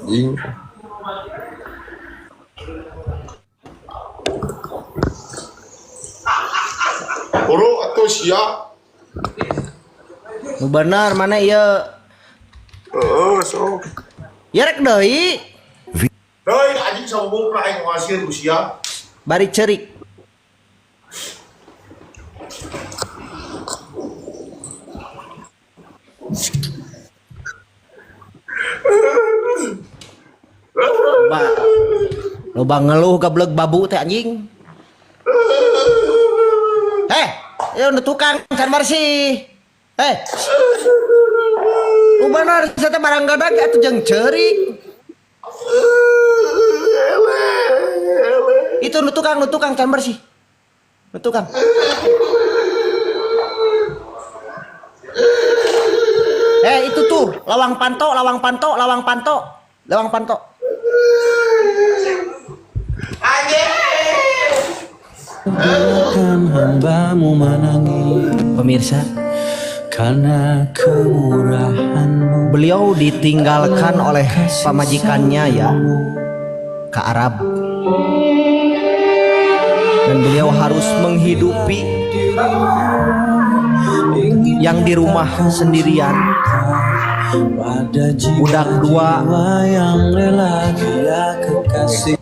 Anjing. Buru atuh sia. Nu bener mana ieu? Heeh, sok. Ya rek deui. Deui anjing sabubukna aing ngasir ku sia. Bari cerik. Loba, loba ngeluh gablek babu teh anjing. Eh, ya nu tukang can bersih. Eh. Nu bener saya teh barang gadag atuh jeung ceurik. Itu nu tukang can bersih. Nu tukang. Eh, itu tuh lawang panto, lawang panto, lawang panto, lawang panto. Biarkan hambamu menangis Pemirsa, karena kemurahanmu. Beliau ditinggalkan oleh pamajikannya ya ke Arab. Dan beliau harus menghidupi yang di rumah sendirian. Pada Budak dua. jiwa yang rela dia kekasih.